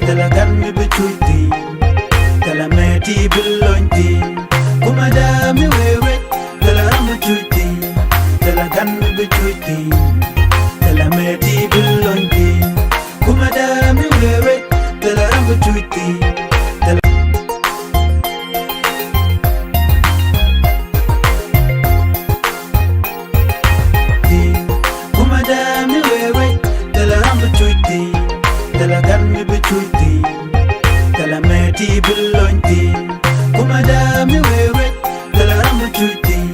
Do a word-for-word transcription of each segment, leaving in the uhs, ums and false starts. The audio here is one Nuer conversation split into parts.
Thilɛ gan mi bi cuc thi̱n. Thilɛ mɛ ti bi lony thi̱n. Kumɛ dee mi wee wec. Thilɛ ram bi cuc thi̱n. Thilɛ gan mi bi cuc thi̱n. Thilɛ mɛ ti bi lony thi̱n. Kumɛ dee mi wee wec. Thilɛ ram bi cuc thi̱n. Thilɛ Kumɛ dee mi wee wec, thilɛ ram bi cuc thi̱n, thilɛ gan mi bi cuc thi̱n, thilɛ mɛ ti bi lony thi̱n. Kumɛ dee mi wee wec, thilɛ ram bi cuc thi̱n,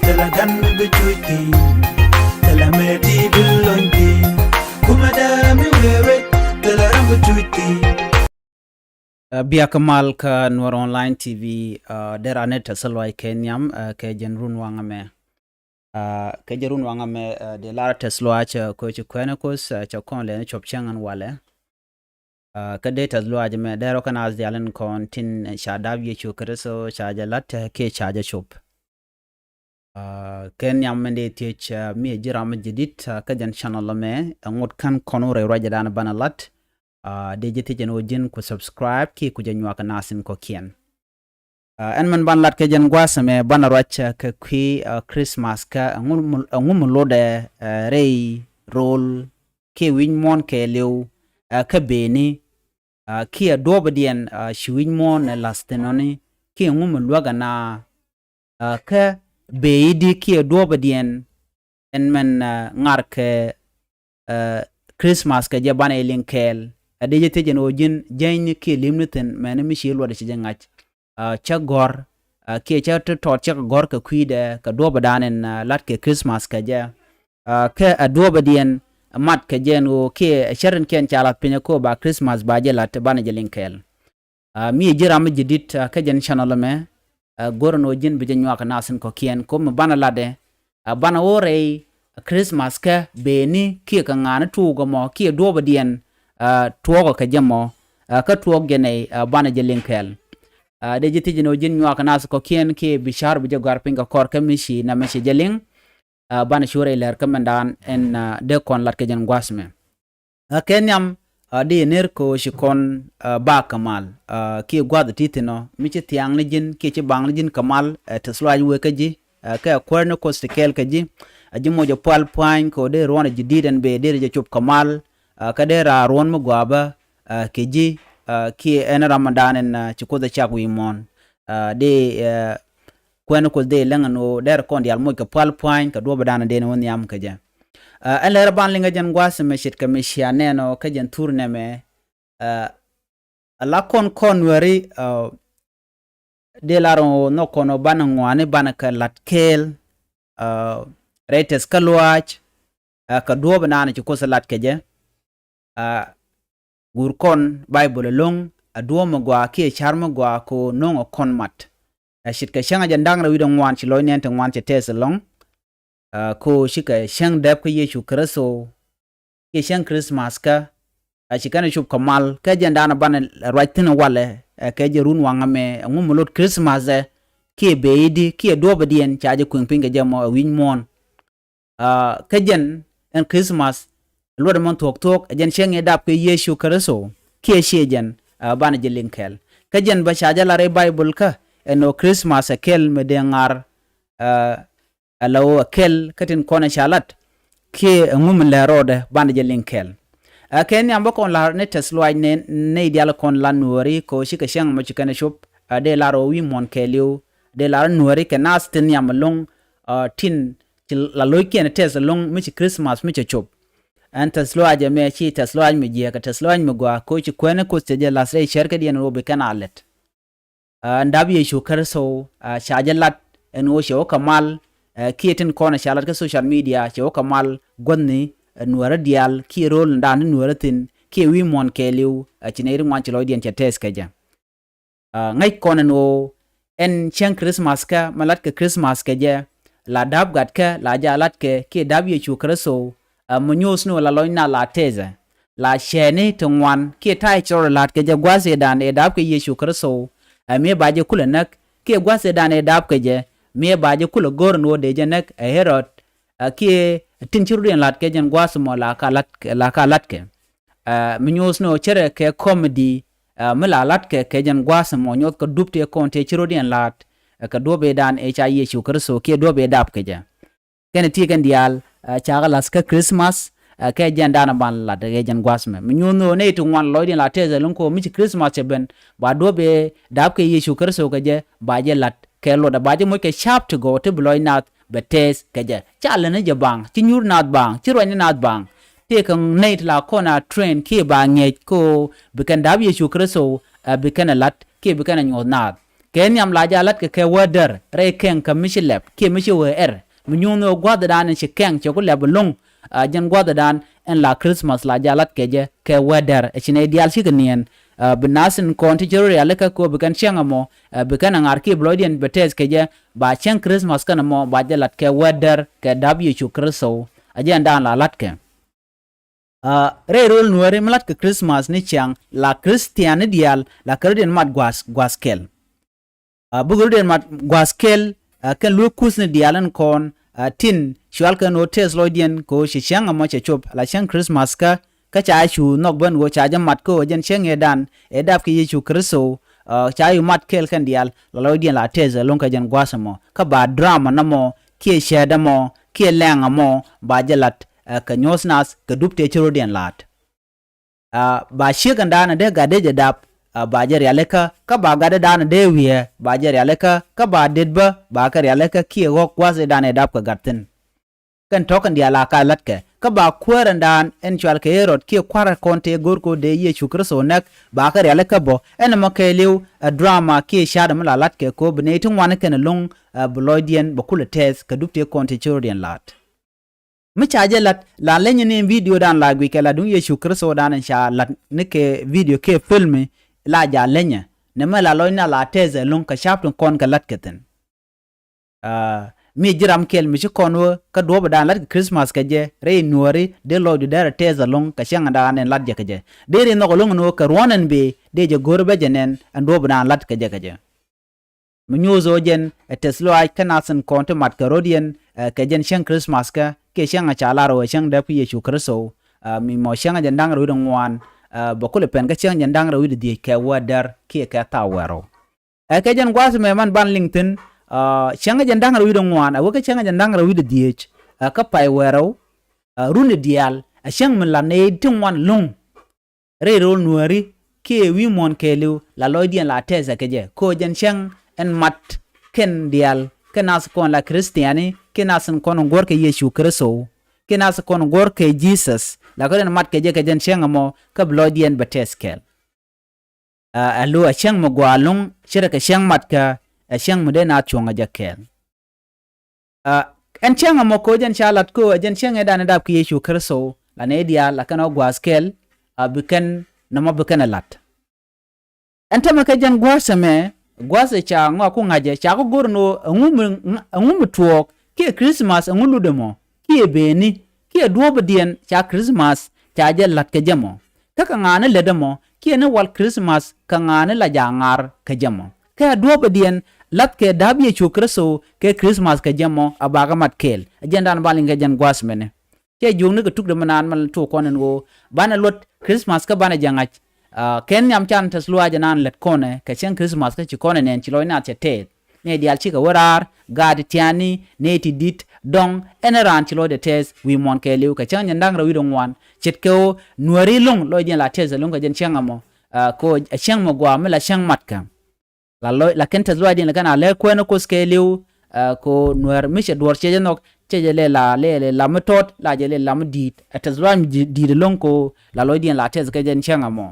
thilɛ gan mi bi cuc thi̱n, thilɛ mɛ ti bi lony thi̱n. Kumɛ dee mi wee wec, thilɛ ram bi cuc thi̱n. Ɛ, bia kä mal kä Nuɛr Online T V, ɛ, dee raan ni tɛth luaac kɛ nhiam, ɛ, kɛ jɛn run waŋä mɛ. Ɛ, kɛ jɛn run waŋä mɛ, ɛ, dee lar tɛth luaac, ɛ, kɛ ci kuɛn Kuoth, ɛ, cɛ kɔn lɛ ni cuɔp cäŋ ɛn walɛ. Ɛ, kä dee tɛth luaac mɛ dee rɔ kä naath diaal in kɔn tin ca dap Yecu Kritho ca jɛ la̱t, ɛ, kiɛ ca jɛ cop. Ɛ, kɛ nhiam min dee thiec, ɛ, mi ɛ ji̱ ram mi ji̱ di̱t, ɛ, kä jɛn channel ɛmɛ, ɛ, ŋot kän kɔn wä rɛy ruacdan banɛ lat. Ɛ, dee ji̱ thiec ɛn ɣöö ji̱n ku subscribe kiɛ ku jɛ nyuak naath in kɔ̱kiɛn. Ɛ, ɛn min banɛ lat kɛ jɛn gua̱a̱th ɛmɛ banɛ ruac, ɛ, kɛ kui̱, ɛ, Christmas kä ɛŋu mi, ɛŋu mi lotdɛ, ɛ, rɛy rol kiɛ wi̱c muɔ̱ɔ̱n kɛɛliw, ɛ, kä bëëni, ɛ, kiɛ duɔ̱ɔ̱pdiɛn, ɛ, ci wi̱c muɔ̱ɔ̱n ɛ la̱th thi̱n ɔni kiɛ ɛŋu mi luäk ɛna, ɛ, kä bëë i̱di kiɛ duɔ̱ɔ̱pdiɛn ɛn mɛn, ɛ, ŋa̱r kɛ, ɛ, Christmas kɛ jɛ banɛ jɛ liŋ kɛɛl. Ɛ, dee jɛ thiec ɛn ɣöö ji̱n jänyni kiɛ li̱mni thi̱n mɛni mi ci luɔt ci jɛ ŋa̱c. Ɛ, cä gɔ̱r, ɛ, kiɛ cä ti tɔɔt cä kɛ gɔ̱r kɛ kui̱dɛ kɛ duɔ̱ɔ̱pdan in, ɛ, la̱t kɛ Christmas kɛ jɛ. Ɛ, kɛ ɛ duɔ̱ɔ̱pdiɛn mat kɛ jɛ ɛn ɣöö kiɛ ɛ cär in kiɛn ca la̱th piny ɛ ko̱o̱p ba Christmas ba jɛ la̱t banɛ jɛ liŋ kɛɛl. Ɛ, mi ɛ ji̱ ram mi ji̱ di̱t, ɛ, kä jɛn channel ɛmɛ, ɛ, go̱rɛ ni ɣöö ji̱n bi jɛ nyuak naath in kɔ̱kiɛn ko̱p mi banɛ latdɛ, ɛ, banɛ wä rɛy Christmas kä bëëni kiɛ kɛ ŋa̱a̱ni tuukɛ mɔ kiɛ duɔ̱ɔ̱pdiɛn, ɛ, tuɔɔkɛ kɛ jɛ mɔ, ɛ, kä tuɔɔk jɛ nɛy, ɛ, banɛ jɛ liŋ kɛɛl. Ɛ, dee ji̱ thiec ni ɣöö ji̱n nyuak naath kɔ̱kiɛn kiɛ bi ca̱r bi jɛ gɔ̱a̱r piny kɛ kɔr kä mi ci nɛmɛ ci jɛ liŋ. Ɛ, banɛ cu rɛy lɛr kä mɛndan ɛn, ɛ, dee kɔn lat kɛ jɛn gua̱a̱th mɛ. Ɛ, kɛ nhiam, ɛ, di ner kɛ ɣöö ci kɔn, ɛ, bak kɛ mal, ɛ, kiɛ gua̱th ti thi̱n ɔ mi ci thiaŋni ji̱n kiɛ ci baŋni ji̱n kɛ mal, ɛ, tɛth luaac wëë kä ji̱, ɛ, kɛ kuäär ni Kuoth ti kɛɛl kɛ ji̱. Ɛ, ji̱ moc ɛ pual pua̱a̱ny kɛ ɣöö dee ruɔ̱n ɛ ji̱ di̱i̱t ɛn bëë dee rɛ jɛ cop kɛ mal, ɛ, kä dee raar ruɔ̱n mi gɔaa bä, ɛ, kɛ ji̱, ɛ, kiɛ ɛn ram mɛndan ɛn, ɛ, ci Kuoth ɛ cak wi̱i̱ muɔ̱ɔ̱n. Ɛ, dee, ɛ, kuɛn Kuoth dee läŋ ɛn ɣöö derɛ kɔn diaal moc kɛ pual pua̱a̱ny kɛ duɔ̱ɔ̱pdan dee ni wä nhiam kɛ jɛ. Ɛ, ɛn lɛr ban liŋ kä jɛn gua̱a̱th ɛmɛ ce̱tkɛ mi cia nɛn ɔ kä jɛn thur nɛmɛ. Ɛ, ala kɔn kɔn Nuääri, ɛ, dee lar ɔ nhɔk kɔn ɔ banɛ ŋɔaani banɛ kɛ la̱t kɛɛl, ɛ, rɛy tɛth kä luaac, ɛ, kɛ duɔ̱ɔ̱pdan ci Kuoth ɛ la̱t kɛ jɛ. Ɛ, guur kɔn Baibol ɛlɔ̱ŋ, ɛ duɔ̱ɔ̱p mi gɔaa kiɛ ca̱r mi gɔaa kɛ ɣöö no̱o̱ŋɛ kɔn mat. Ɛ, ce̱tkɛ cäŋ ɛ jɛn da̱ŋ rɛw wi̱cdɛ ŋuan ci lɔc nɛn ti ŋuan cɛ tɛth ɛlɔ̱ŋ. Ɛ, kɛ ɣöö cikɛ cäŋ dɛp kä Yecu Kritho, kiɛ cäŋ Christmas kä, ɛ, ci kɛn ɛ cop kɛ mal kä jɛn da̱a̱n ɛ banɛ ruac thi̱n ɛ walɛ, ɛ, kɛ jɛ run waŋä mɛ ɛŋu mi lot Christmas ɛ, kiɛ bëë i̱di kiɛ duɔ̱ɔ̱pdiɛn ca jɛ kuëŋ piny kɛ jɛ mɔ ɛ wi̱c muɔ̱ɔ̱n. Ɛ, kä jɛn ɛn Christmas luɔt ɛmɔ thuɔ̱k thuɔ̱k ɛ jɛn cäŋ ëë dap kɛ Yecu Kritho kiɛ ciɛ jɛn, ɛ, banɛ jɛ liŋ kɛɛl. Kä jɛn bä ca jɛ lar i̱ Baibol kä ɛn ɣöö Christmas ɛ kɛl mi dee ŋa̱r, ɛ, ala ɣöö ɛ kɛl kä tin kɔn ɛ ca lat kiɛ ɛŋu mi lɛ rɔɔdɛ banɛ jɛ liŋ kɛɛl. Ɛ, kɛ nhiam bä kɔn la̱r ni tɛth luaac nɛ nɛy diaal kɔn la Nuääri kɛ ɣöö cikɛ cäŋ mɔ ci kɛn ɛ cop, ɛ, dee lar ɣöö wi̱i̱ muɔ̱ɔ̱n kɛɛliw dee lar Nuääri kɛ naath tin nhiam ɛlɔ̱ŋ, ɛ, tin ci la lo̱ckiɛn ɛ tɛth ɛlɔ̱ŋ mi ci Christmas mi cɛ cop. Ɛn tɛth luaac ɛmɛ ci tɛth luaac mi jiääk kɛ tɛth luaac mi gɔaa kɛ ɣöö ci kuɛn Kuoth cɛ jɛ la̱th rɛy cärkädiɛn ɣöö bi kɛn a lɛt. Ɛ, ɛn dap Yecu Kritho, ɛ, ca jɛ lat ɛn ɣöö cɛ wä kɛ mal, ɛ, kiɛ tin kɔn ɛ ca lat kä social media cɛ wä kɛ mal guäthni, ɛ, Nuäärä diaal kiɛ ro̱o̱l ni da̱a̱n ni Nuäärä thi̱n kiɛ wi̱i̱ muɔ̱ɔ̱n kɛɛliw, ɛ, ci nɛy ri ŋuan ci lɔcdiɛn cɛ tɛth kɛ jɛ. Ɛ, ŋäc kɔn ɛn ɣöö ɛn cäŋ Christmas kä mi latkɛ Christmas kɛ jɛ la dap gatkä la jɛ a latkɛ kiɛ dap Yecu Kritho, ɛ, mi nyuuth ni ɣöö la lɔcna la tɛthɛ la cɛɛni ti ŋuan kiɛ ta̱yɛ ci rɔɔdɛ la̱t kɛ jɛ gua̱a̱th ëëdan ëë dap kɛ Yecu Kritho, ɛ, mi ba jɛ kulɛ näk kiɛ gua̱a̱th ëëdan ëë dap kɛ jɛ mi ba jɛ kulɛ go̱r ni ɣöö dee jɛ näk ɛ Ɣɛ-rod, ɛ, kiɛ tin ci rɔɔdiɛn la̱t kɛ jɛn gua̱a̱th mɔ la ka la̱t, la ka la̱tkɛ. Ɛ, mi nyuuth ni ɣöö cärɛ kɛ comedy, ɛ, mi la la̱tkɛ kɛ jɛn gua̱a̱th ɛmɔ nyuɔth kɛ dup tëë kɔn tëë ci rɔ̱diɛn la̱t, ɛ, kɛ duɔ̱ɔ̱p ëëdan ëë ca Yecu Kritho kiɛ duɔ̱ɔ̱p ëë dap kɛ jɛ. Kɛn ti kɛn diaal, ɛ, cakɛ la̱th kä Christmas, ɛ, kɛ jɛn da̱a̱n ban lat kɛ jɛn gua̱a̱th ɛmɛ. Mi nyuuth ni ɣöö nɛy ti ŋuan lɔcdiɛn la tɛth ɛlɔ̱ŋ kɛ ɣöö mi ci Christmas cɛ ben, ba duɔ̱ɔ̱p ëë dap kɛ Yecu Kritho kɛ jɛ, ba jɛ la̱t kɛ luɔtdɛ, ba jɛ moc kɛ ca̱a̱p ti gɔw ti bi lɔc naath bɛ tɛth kɛ jɛ. Ca lät ni jɛ baaŋ, ci nyuur naath baaŋ, ci ruacni naath baaŋ. Tëëkɛ nɛy ti la kɔn a train kiɛ ba ŋi̱eec kɛ ɣöö bi kɛn dap Yecu Kritho, ɛ, bi kɛn ɛ la̱t kiɛ bi kɛn ɛ nyuɔ̱th naath. Kɛ nhiam la jɛ a la̱tkɛ kɛ wädär rɛy kɛŋ kä mi ci lɛp kiɛ mi ci wee ɛr. Mi nyuuth ni ɣöö gua̱thdan in ci kɛŋ cɛ ku lɛp ɛlɔ̱ŋ, ɛ, jɛn gua̱thdan in la Christmas la jɛ a la̱tkɛ jɛ kɛ wädär. Ɛ ci nɛy diaal cikɛ niɛn, ɛ, bi naath in kɔn ti ci rɔ rialikä kɛ ɣöö bi kɛn cäŋ ɛmɔ, ɛ, bi kɛn ɛ ŋa̱r kiɛ bi lɔcdiɛn bɛ tɛth kɛ jɛ, ba cäŋ Christmas kɛn ɛmɔ ba jɛ la̱t kɛ wädär kɛ dap Yecu Kritho. Ɛ jɛn da̱a̱n la la̱tkɛ. Ɛ, rɛy rööl Nuääri mi la̱tkɛ Christmas ni cäŋ, la Christian ni diaal la kɛ rɔ̱diɛn mat gua̱a̱th, gua̱a̱th kɛl. Ɛ, bikɛ rɔ̱diɛn mat gua̱a̱th kɛl, ɛ, kɛn luek kuthni diaal in kɔn, ɛ, tin cual kɛn ɣöö tɛth lɔcdiɛn kɛ ɣöö ci cäŋ ɛmɔ cɛ cop, la cäŋ Christmas kä, kä ca cu nhɔk ben ɣöö ca jɛ mat kɛ ɣöö jɛn cäŋ ëëdan ëë dap kɛ Yecu Kritho, ɛ, ca cu mat kɛɛl kɛn diaal, la lɔcdiɛn la tɛth ɛlɔ̱ŋ kɛ jɛn gua̱a̱th ɛmɔ. Kä ba drama nɔmɔ kiɛ cäät ɛmɔ kiɛ lɛŋ ɛmɔ ba jɛ la̱t, ɛ, kɛ nyuɔ̱th naath kɛ dup tëë ci rɔ̱diɛn la̱t. Ɛ, ba ciek ɛn da̱a̱n ɛ dee gat dee jɛ dap, ɛ, ba jɛ rialikä, kä ba gat ɛ da̱a̱n ɛ dee wiee ba jɛ rialikä, kä ba det bä ba kɛ rialikä kiɛ ɣɔ̱k gua̱th ëëdan ëë dap kɛ gat thi̱n. Kɛn tɔ̱ kɛn diaal a ka la̱tkɛ. Kä ba kuäär ɛn da̱a̱n ɛn cual kɛ Ɣɛ-rod kiɛ kua̱r ɛ kɔn tëë go̱r kɛ ɣöö dee Yecu Kritho näk, ba kɛ rialikä bä. Ɛn ɛmɔ kɛɛliw ɛ drama kiɛ cäät ɛmɔ la la̱tkɛ kɛ ɣöö bi nɛy ti ŋuan kɛn ɛlɔ̱ŋ, ɛ, bi lɔcdiɛn bɛ kulɛ tɛth kɛ dup tëë kɔn tëë ci rɔ̱diɛn la̱t. Mi ca jɛ la̱t, la leny ni video dan la guic kɛ la duŋ Yecu Kritho dan in ca la̱t ni kɛ video kiɛ film, la ja lenyɛ. Nɛmɛ la lɔcni la tɛth ɛlɔ̱ŋ kɛ ca̱a̱p tin kɔn kɛ la̱t kɛ thi̱n. Ɛ, mi ji̱ ram kɛl mi ci kɔn wä kä duɔ̱ɔ̱p dan la̱t kɛ Christmas kɛ jɛ, rɛy Nuääri dee lɔcdu derɛ tɛth ɛlɔ̱ŋ kɛ cäŋ dan in la̱t jɛ kɛ jɛ. Deri nhɔk ɛlɔ̱ŋ ni wä kɛ ruɔ̱n ɛn bëë dee jɛ go̱r bä jɛ nɛn ɛn duɔ̱ɔ̱p dan la̱t kɛ jɛ kɛ jɛ. Mi nyuuth ɣöö jɛn ɛ tɛth lɔaac kä nath in kɔn ti mat kɛ rɔ̱diɛn, ɛ, kɛ jɛn cäŋ Christmas kä, kiɛ cäŋ ɛ ca lar ɣöö cäŋ däp kä Yecu Kritho, ɛ, mi mɔ cäŋ ɛ jɛn da̱ŋ rɛw wi̱cdɛ ŋuan, ɛ, bɛ kulɛ pɛn kä cäŋ ɛ jɛn da̱ŋ rɛw wi̱cdɛ dhieec kɛ wädär kiɛ kɛ thaak wäl rɛw. Ɛ, kɛ jɛn gua̱a̱th ɛmɛ man ban liŋ thi̱n, ɛ, cäŋ ɛ jɛn da̱ŋ rɛw wi̱cdɛ ŋuan, ɛ, wä kä cäŋ ɛ jɛn da̱ŋ rɛw wi̱cdɛ dhieec, ɛ, kä pay wäl rɛw, ɛ, runi diaal, ɛ cäŋ mi la nɛy ti ŋuan ɛlɔ̱ŋ rɛy rööl Nuääri kiɛ wi̱i̱ muɔ̱ɔ̱n kɛɛliw la lɔcdiɛn la tɛth ɛ kɛ jɛ. Kɛ ɣöö jɛn cäŋ ɛn mat kɛn diaal, kɛ nath kɔn la Christiani, kɛ nath kɔn guɔ̱r kɛ Yecu Kritho, kɛ nath kɔn guɔ̱r kɛ Jesus, la kɛ rɔ̱diɛn mat kɛ jɛ kɛ jɛn cäŋ ɛmɔ, kä bi lɔcdiɛn bɛ tɛth kɛɛl. Ɛ, ɛ lo ɛ cäŋ mi gɔaa ɛlɔ̱ŋ, ce̱tkɛ cäŋ mat kä, ɛ cäŋ mi dee naath cuɔ̱ŋ ɛ jɛ kɛɛl. Ɛ, ɛn cäŋ ɛmɔ kɛ ɣöö jɛn ca lat kɛ ɣöö ɛ jɛn cäŋ ëëdan ɛ dap kɛ Yecu Kritho, la nɛy diaal la kɛn ɣä gua̱a̱th kɛl, a bi kɛn, nɔmɔ bi kɛn ɛ lat. Ɛn täämɛ kɛ jɛn gua̱a̱th ɛmɛ, gua̱a̱th ɛ ca ŋɔak ku ŋa̱cɛ, ca kɛ go̱r ɛn ɣöö ɛŋu mi, ɛŋu mi tuɔɔk, kiɛ Christmas ɛŋu lut ɛmɔ, kiɛ bëëni, kiɛ duɔ̱ɔ̱pdiɛn ca Christmas ca jɛ la̱t kɛ jɛ mɔ. Kä kɛ ŋa̱a̱ni lät ɛmɔ, kiɛ ni wal Christmas kɛ ŋa̱a̱ni la jaak ŋa̱r kɛ jɛ mɔ. Kɛ duɔ̱ɔ̱pdiɛn la̱th kɛ da̱a̱p Yecu Kritho kɛ Christmas kɛ jɛ mɔ, a bakɛ mat kɛɛl. Ɛ jɛn dan ban liŋ kɛ jɛn gua̱a̱th mɛnɛ. Cɛ jiökni kɛ tukdɛ mi naan mɛ tuɔɔk kɔn ɛn ɣöö banɛ luɔt Christmas kä banɛ jɛ ŋa̱c. Ɛ, kɛn nhiam can tɛth lɔaac ɛnan lät kɔnɛ kɛ cäŋ Christmas kä ci kɔnɛ nɛn ci lɔcni naath cɛ tɛth. Nɛy diaal cikɛ wä raar, gaat ti tiani, nɛy ti di̱t, dɔ̱ŋ, ɛn raan ci lɔcdɛ tɛth wi̱i̱ muɔ̱ɔ̱n kɛɛliw kɛ cäŋ jɛn da̱ŋ rɛw wi̱cdɛ ŋuan. Ce̱tkɛ ɣöö Nuääri ɛlɔ̱ŋ lɔcdiɛn la tɛth ɛlɔ̱ŋ kɛ jɛn cäŋ ɛmɔ, ɛ, kɛ ɣöö ɛ cäŋ mi gɔaa mi la cäŋ mat kɛ. La lɔc, la kɛn tɛth lɔaacdiɛn la kɛn a lɛ kuɛn ɛ Kuoth kɛɛliw, ɛ, kɛ ɣöö Nuäär mi cɛ duɔ̱ɔ̱r cɛ jɛ nhɔk, cɛ jɛ lɛ la, lɛ, lɛ la mi tɔt, la jɛ lɛ la mi di̱i̱t. Ɛ tɛth lɔaac mi di̱i̱t ɛlɔ̱ŋ kɛ ɣöö la lɔcdiɛn la tɛth kɛ jɛn cäŋ ɛmɔ.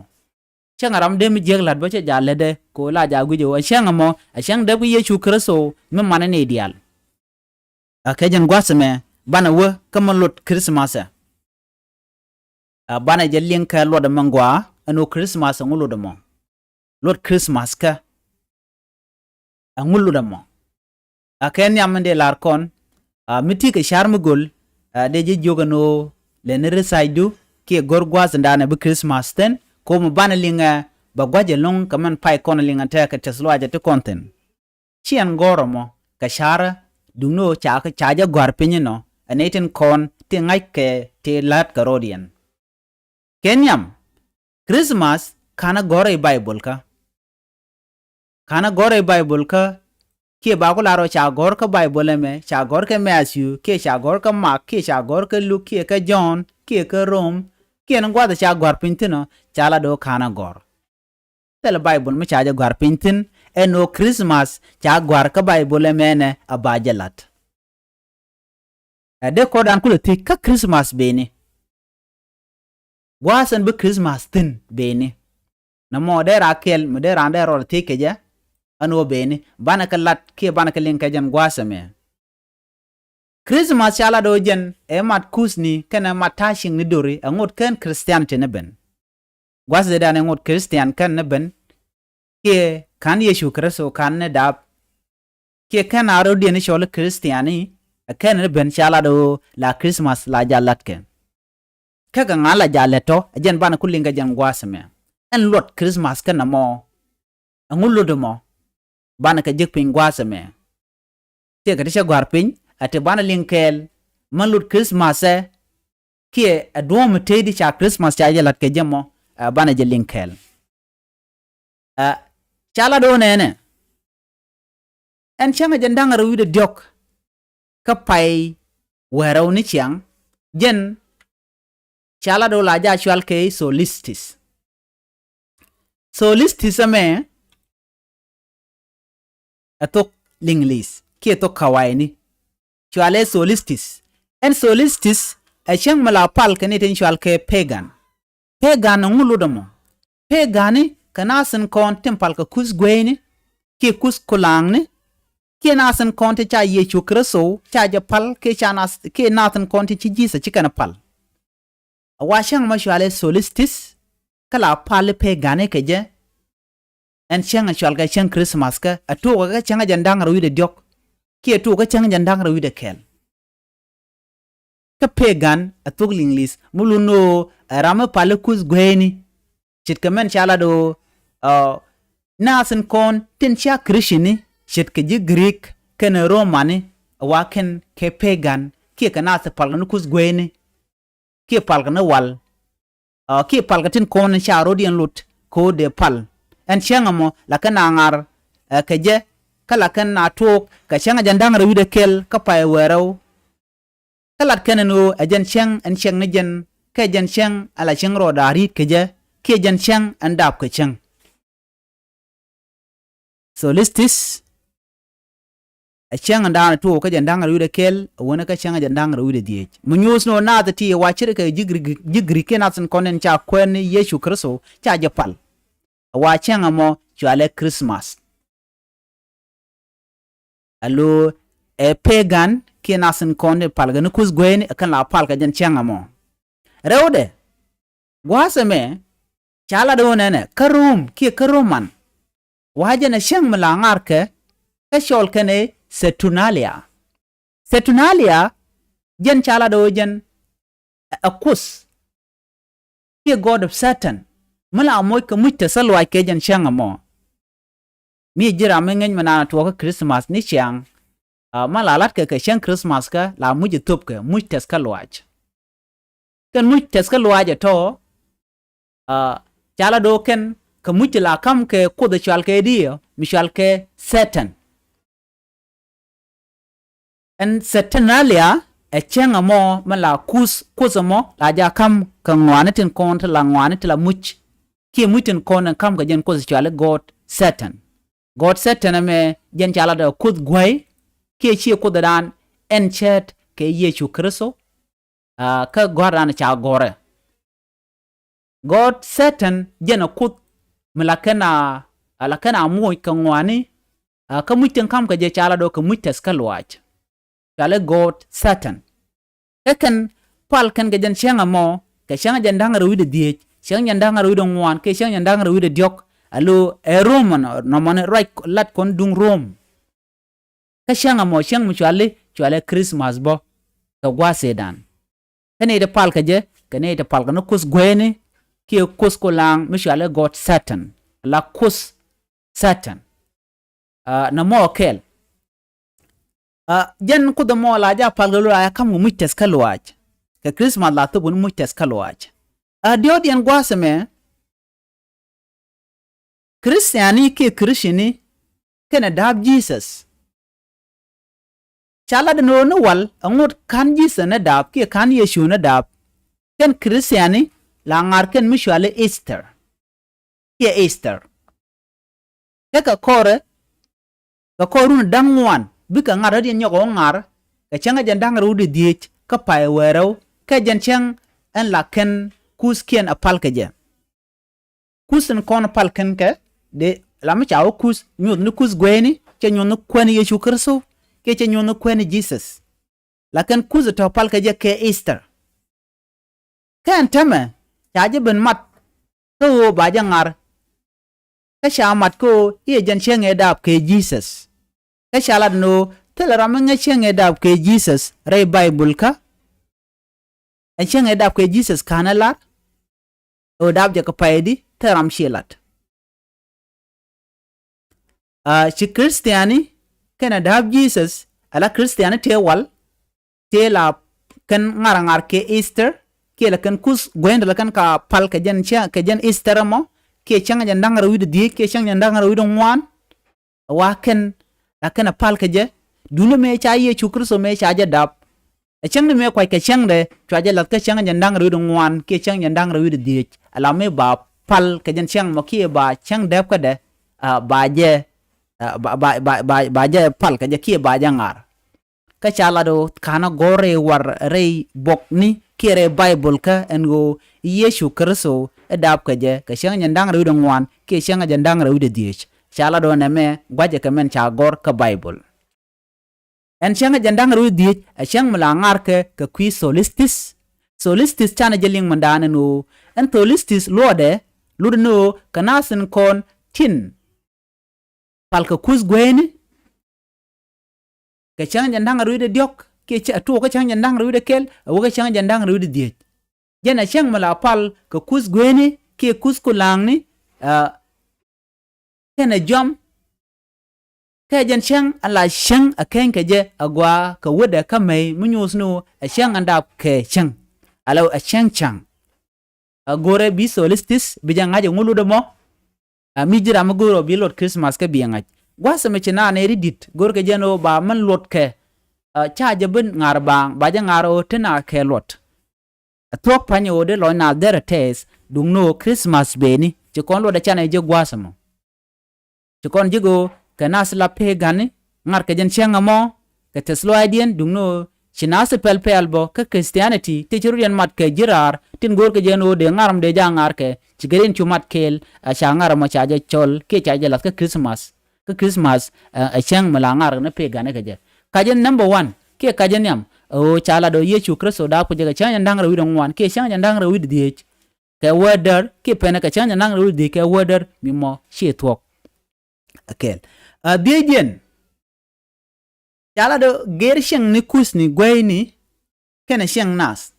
Cäŋ ɛ ram dee mi jiäk la̱t bä cɛ jaak lätdɛ kɛ ɣöö la jaak guic ɛ ɣöö ɛ cäŋ ɛmɔ ɛ cäŋ däp kä Yecu Kritho mi manɛ nɛy diaal. Ɛ kɛ jɛn gua̱a̱th ɛmɛ banɛ wä kä mi lot Christmas ɛ. Ɛ banɛ jɛ liŋ kɛ luɔt ɛmɛ ŋɔaa ɛn ɣöö Christmas ɛŋu lot ɛmɔ. Luɔt Christmas kä ɛŋu lot ɛmɔ. Ɛ kɛ nhiam mi dee lar kɔn, ɛ mi ti kɛ car mi göl, ɛ dee jɛ jiök ɛn ɣöö lɛni ri thacdu kiɛ go̱r gua̱a̱th in daanɛ bi Christmas thi̱n, kɛ ɣöö mi banɛ liŋɛ bɛ gua̱c ɛlɔ̱ŋ kɛ mɛn pay kɔn liŋɛ tɛkɛ tɛth lɔaac ɛ ti kɔn thi̱n. Ci ɛn gɔ̱r ɛmɔ kɛ carä, duŋni ɣöö ca, ca jɛ gɔ̱a̱r piny inɔ, ɛ nɛy tin kɔn ti ŋa̱ckɛ ti la̱t kɛ rɔ̱diɛn. Kɛ nhiam, Christmas ka̱n a gɔ̱r i̱ Baibol kä. Ka̱n a gɔ̱r i̱ Baibol kä. Kiɛ ba ku lar ɔ ca gɔ̱r kä Baibol ɛmɛ, ca gɔ̱r kä Matthew, kiɛ ca gɔ̱r kä Mark, kiɛ ca gɔ̱r kä Luk, kiɛ kä John, kiɛ kä Rom, kiɛ ni gua̱th ca gɔ̱r piny thi̱n ɔ, ca lat ɣöö ka̱n a gɔ̱r. Thilɛ Baibol mi ca jɛ gɔ̱r piny thi̱n ɛn ɣöö Christmas ca gɔ̱r kä Baibol ɛmɛ nɛ a ba jɛ lat. Ɛ dee kɔn dan kulɛ thiec kä Christmas beni. Gua̱a̱th ɛn bi Christmas thi̱n beni. Nɔmɔ dee raa kɛl mi dee raan dee rɔɔdɛ thiec kɛ jɛ. Ɛn ɣöö beni banɛ kɛ lat kiɛ banɛ kɛ liŋ kɛ jɛn gua̱a̱th ɛmɛ. Christmas ca lat ɣöö jɛn ɛ mat kuthni kɛnɛ mat ta̱a̱ ciëŋni do̱ri ɛ ŋot kɛn Christianity ni ben. Gua̱a̱th dee dan ɛ ŋot Christian kɛn ni ben. Kiɛ ka̱n Yecu Kritho ka̱n ni dap. Kiɛ kɛn a rɔ̱diɛn i̱ cɔl i̱ Christian i̱ ɛ kɛn ni ben ca lat ɣöö la Christmas la jal lat kɛ. Kä kɛ ŋa̱ la jal lɛt tɔ ɛ jɛn banɛ ku liŋ kɛ jɛn gua̱a̱th ɛmɛ. Ɛn luɔt Christmas kɛn ɛmɔ. Ɛŋu luɔt ɛmɔ? Banɛ kɛ jek piny gua̱a̱th ɛmɛ. Tëëkɛ ti cɛ gɔ̱a̱r piny ɛ ti banɛ liŋ kɛɛl. Mɛn luɔt Christmas ɛ kiɛ ɛ duɔ̱ɔ̱m mi tëëdi ca Christmas ca jɛ la̱t kɛ jɛ mɔ. Ɛ banɛ jɛ liŋ kɛɛl. Ɛ ca lat ɣöö nɛnɛ ɛn cäŋ ɛ jɛn da̱ŋ rɛw wi̱cdɛ diɔ̱k. Kä pay wäl rɛw ni ciaŋ jɛn ca lat ɣöö la jaa cual kɛ solstice. Solstice ɛmɛ ɛ thok Liŋlith kiɛ thok kawayni. Cualɛ solstice. Ɛn solstice ɛ cäŋ mi la pal kɛ ni tin cual kɛ pagan. Pagan ɛŋu lotdɛ mɔ? Pagan ni kɛ nath tin kɔn tin pal kɛ kuth gueyni kiɛ kuth kulaŋni. Kiɛ nath tin kɔn tin ca Yecu Kritho ca jɛ pal kiɛ ca nath kiɛ nath tin kɔn tin ci Jesus ci kɛn pal. A wa cäŋ mɔ cualɛ solstice. Kä la pal i̱ pagan ni kɛ jɛ. Ɛn cäŋ a cual kɛ cäŋ Christmas kä a tuɔɔk kɛ cäŋ a jɛn da̱ŋ rɛw wi̱cdɛ diɔ̱k. Kiɛ tuɔɔk kɛ cäŋ a jɛn da̱ŋ rɛw wi̱cdɛ kɛl. Kä pagan a thok Liŋlith mi lun ɣöö ɛ ram mi pal i̱ kuth gueyni. Ce̱tkɛ mɛn ca lat ɣöö nath tin kɔn tin cia Christian ni ce̱tkɛ ji̱ Greek kɛnɛ Roman ni. Ɛ wa kɛn kɛ pagan kiɛ kɛ nath pal kɛ ni kuth gueyni. Kiɛ pal kɛ ni wal kiɛ pal kɛ tin kɔn ca rɔ̱diɛn lot kɛ ɣöö dee pal. Ɛn cäŋ ɛmɔ la kɛn a ŋa̱r kɛ jɛ. Kä la kɛn a tuɔɔk kɛ cäŋ a jɛn da̱ŋ rɛw wi̱cdɛ kɛl kä pay wäl rɛw. Kä lat kɛn ɛn ɣöö ɛ jɛn cäŋ ɛn cäŋ ni jɛn kɛ jɛn cäŋ ɛ la cäŋ rɔɔdɛ a ri̱i̱t kɛ jɛ kiɛ jɛn cäŋ ɛn dap kɛ cäŋ. Solstice ɛ cäŋ ɛn da̱a̱n tuɔɔk kä jɛn da̱ŋ rɛw wi̱cdɛ kɛl ɛ wänä kä cäŋ ɛ jɛn da̱ŋ rɛw wi̱cdɛ dhieec. Mi nyuuth ni ɣöö nath ti ɛ wa ce̱tkɛ ji̱ Grik kiɛ nath tin kɔn ɛn ca kuɛn ni Yecu Kritho ca jɛ pal. Ɛ wa cäŋ ɛmɔ cualɛ Christmas. Alo ɛ pagan kiɛ nath tin kɔn tin pal kɛ ni kuth gueyni ɛ kɛn la pal kɛ jɛn cäŋ ɛmɔ. Rɛwdɛ gua̱a̱th ɛmɛ ca lat ɣöö nɛnɛ kä Rom kiɛ kä Roman. Wa jɛn ɛ cäŋ mi la ŋa̱r kɛ kä cɔl kɛn ɛ Saturnalia. Saturnalia jɛn ca lat ɣöö jɛn ɛ kuth kiɛ god of Satan. Mi la moc kɛ muc tɛth kä luaac kɛ jɛn cäŋ ɛmɔ. Mi ji̱ ram mi ŋäc mi naan tuɔɔk kä Christmas ni ciaŋ. Ɛ ma la lat kɛ kɛ cäŋ Christmas kä la muc ɛ thop kɛ muc tɛth kä luaac. Kɛn muc tɛth kä luaac ɛ tɔ. Ɛ ca lat ɣöö kɛn kɛ muc ti la ka̱m kɛ kuoth ɛ cual kɛ diɛ mi cual kɛ Satan. Ɛn Saturnalia ɛ cäŋ ɛmɔ mi la kuth kuoth ɛmɔ la jaa ka̱m kɛ ŋɔaani tin kɔn ti la ŋɔaani ti la muc. Kiɛ muc tin kɔn ɛn ka̱m kɛ jɛn kuoth cuali god Satan. God Satan ɛmɛ jɛn ca lat ɛ kuoth gua̱y. Kiɛ ciɛ kuoth ɛ daan ɛn cɛɛt kɛ Yecu Kritho. Kä gɔ̱a̱r daan ca gɔ̱rɛ. God Satan jɛn a kuoth mi la kɛn a la kɛn a muc kɛ ŋɔaani. Kä muc tin ka̱m kɛ jɛ ca lat ɣöö kɛ muc tɛth kä luaac. Cuali god Satan. Kä kɛn pal kɛn kɛ jɛn cäŋ ɛmɔ kɛ cäŋ jɛn da̱ŋ rɛw wi̱cdɛ dhieec, cäŋ jɛn da̱ŋ rɛw wi̱cdɛ ŋuan kiɛ cäŋ jɛn da̱ŋ rɛw wi̱cdɛ diɔ̱k. Alo ɛ Rom nɔmɔni ruac lat kɔn duŋ Rom. Kä cäŋ ɛmɔ cäŋ mi cuali cuali Christmas bä. Kɛ gua̱a̱th ëëdan. Kä nɛy ti pal kɛ jɛ kɛ nɛy ti pal kɛ ni kuoth gueyni kiɛ kuoth kulaŋ mi cuali god Satan. La kuoth Satan. Nɔmɔ kɛl. Jɛn kuoth ɛmɔ la jaa pal kɛ luaac a ka̱m kɛ muc tɛth kä luaac. Kɛ Christmas la thop kɛ ni muc tɛth kä luaac. Ɛ diɔ̱ɔ̱kdiɛn gua̱a̱th ɛmɛ. Christiani kiɛ Christiani kɛnɛ da̱a̱p Jesus. Ca lat ni ɣöö ni wal ɛŋot ka̱n Jesus ni da̱a̱p kiɛ ka̱n Yecu ni da̱a̱p. Kɛn Christiani la ŋa̱r kɛn mi cuali Easter kiɛ Easter. Kä kɛ kɔrɛ kɛ kɔr run da̱ŋ ŋuan bikɛ ŋa̱r rɔ̱diɛn nyɔk ɣä ŋa̱r kɛ cäŋ ɛ jɛn da̱ŋ rɛw di dhieec kä pay wee rɛw kɛ jɛn cäŋ ɛn la kɛn kuthkiɛn ɛ pal kɛ jɛ. Kuth in kɔn pal kɛn kɛ dee la mi ca wä kuth nyuth ni kuth gueyni cɛ nyuth ni kuɛn Yecu Kritho kiɛ cɛ nyuth ni kuɛn Jesus. La kɛn kuth tɔ̱ pal kɛ jɛ kɛ Easter. Kɛn tämɛ ca jɛ ben mat kä ɣöö ba jɛ ŋa̱r. Kä ca mat kä ɣöö i̱ ɛ jɛn cäŋ ɛ daap kɛ Jesus. Kä ca lat ni ɣöö thilɛ ram mi ŋäc cäŋ ɛ daap kɛ Jesus rɛy Baibol kä. Ɛ cäŋ ɛ daap kɛ Jesus ka̱n ɛ lar ɣöö daap jɛ kɛ paydi thilɛ ram ci lat. Ci Christiani kɛnɛ da̱a̱p Jesus ala Christiani tëë wal tëë la kɛn ŋa̱r ŋa̱r kɛ Easter kiɛ la kɛn kuth gueyndɛ la kɛn ka pal kɛ jɛn cäŋ kɛ jɛn Easter ɛmɔ kiɛ cäŋ jɛn da̱ŋ rɛw wi̱cdɛ dhieec kiɛ cäŋ jɛn da̱ŋ rɛw wi̱cdɛ ŋuan. Wa kɛn la kɛn a pal kɛ jɛ duundɛ mëë ca Yecu Kritho mëë ca jɛ da̱a̱p. Ɛ cäŋ ni mëë kuac kɛ cäŋdɛ cua jɛ lath kä cäŋ jɛn da̱ŋ rɛw wi̱cdɛ ŋuan kiɛ cäŋ jɛn da̱ŋ rɛw wi̱cdɛ dhieec ala mëë ba pal kɛ jɛn cäŋ mɔ kiɛ ba cäŋ dɛp kädɛ ba jɛ ba jɛ pal kɛ jɛ kiɛ ba jɛ ŋa̱r. Kä ca lat ɣöö ka̱n a gɔ̱r rɛy war rɛy buɔkni kiɛ rɛy Baibol kä ɛn ɣöö Yecu Kritho ɛ daap kɛ jɛ kɛ cäŋ jɛn da̱ŋ rɛw wi̱cdɛ ŋuan kiɛ cäŋ jɛn da̱ŋ rɛw wi̱cdɛ dhieec. Ca lat ɣöö nɛmɛ gua̱cɛ kɛ mɛn ca gɔ̱r kä Baibol. Ɛn cäŋ jɛn da̱ŋ rɛw wi̱cdɛ dhieec ɛ cäŋ mi la ŋa̱r kɛ kɛ kui̱ solstice. Solstice canɛ jɛ liŋ mindan ɛn ɣöö ɛn solstice luɔtdɛ lotdɛ ni ɣöö kɛ nath in kɔn tin pal kɛ kuth gueyni kɛ cäŋ jɛn da̱ŋ rɛw wi̱cdɛ diɔ̱k kiɛ tuɔɔk kä cäŋ jɛn da̱ŋ rɛw wi̱cdɛ kɛl ɛ wä kä cäŋ jɛn da̱ŋ rɛw wi̱cdɛ dhieec. Jɛn ɛ cäŋ mi la pal kɛ kuth gueyni kiɛ kuth kulaŋni. Kɛnɛ jɔam kɛ jɛn cäŋ ala cäŋ a keny kɛ jɛ a gɔaa kɛ wädɛ kä mɛy mi nyuuth ni ɣöö ɛ cäŋ ɛn daap kɛ cäŋ. Ala ɛ cäŋ cäŋ. A go̱rɛ bi solstice bi jɛ ŋa̱c ɛŋu lotdɛ mɔ. A mi ji̱ ram mi go̱o̱r ɔ bi luɔt Christmas kä bi ŋa̱c gua̱th ɛmɛ ci naan ɛ ri di̱t go̱o̱r kɛ jɛn ɣöö ba mɛn luɔt kɛ. Ca jɛ bi ŋa̱r baaŋ ba jɛ ŋa̱r ɣöö te na kɛ luɔt. A thuɔ̱k pa̱ny ɣöö dee lɔc naath derɛ tɛɛth duŋni ɣöö Christmas beni ci kɔn luɔt ɛ canɛ jɛ gua̱th ɛmɔ. Ci kɔn ji̱ go̱o̱r kɛ nath la pee gani ŋa̱r kɛ jɛn cäŋ ɛmɔ kɛ tɛth lɔaacdiɛn duŋni ɣöö ci nath pɛl pɛl bɔ kä Christianity ti ci rut yɛn mat kɛ ji̱ raar tin go̱o̱r kɛ jɛn ɣöö dee ŋa̱r ɛmɔ dee ja ŋa̱r kɛ ci gɛr in cu mat kɛɛl. A ca ŋa̱r ɛmɔ ca jɛ cɔl kiɛ ca jɛ lath kä Christmas. Kä Christmas ɛ cäŋ mi la ŋa̱r ni pee gani kɛ jɛ. Kacä number one kiɛ kacä nhiam ɛ ɣöö ca lat ɣöö Yecu Kritho daap kɛ jɛ kɛ cäŋ jɛn da̱ŋ rɛw wi̱cdɛ ŋuan kiɛ cäŋ jɛn da̱ŋ rɛw wi̱cdɛ dhieec. Kɛ wädär kiɛ penɛ kɛ cäŋ jɛn da̱ŋ rɛw wi̱cdɛ dhieec kɛ wädär mi mɔ ci thuɔ̱k. Ɛ kɛl a dhieecdiɛn. Ca lat ɣöö gɛr cieŋni kuthni gueyni kɛnɛ cieŋ nath.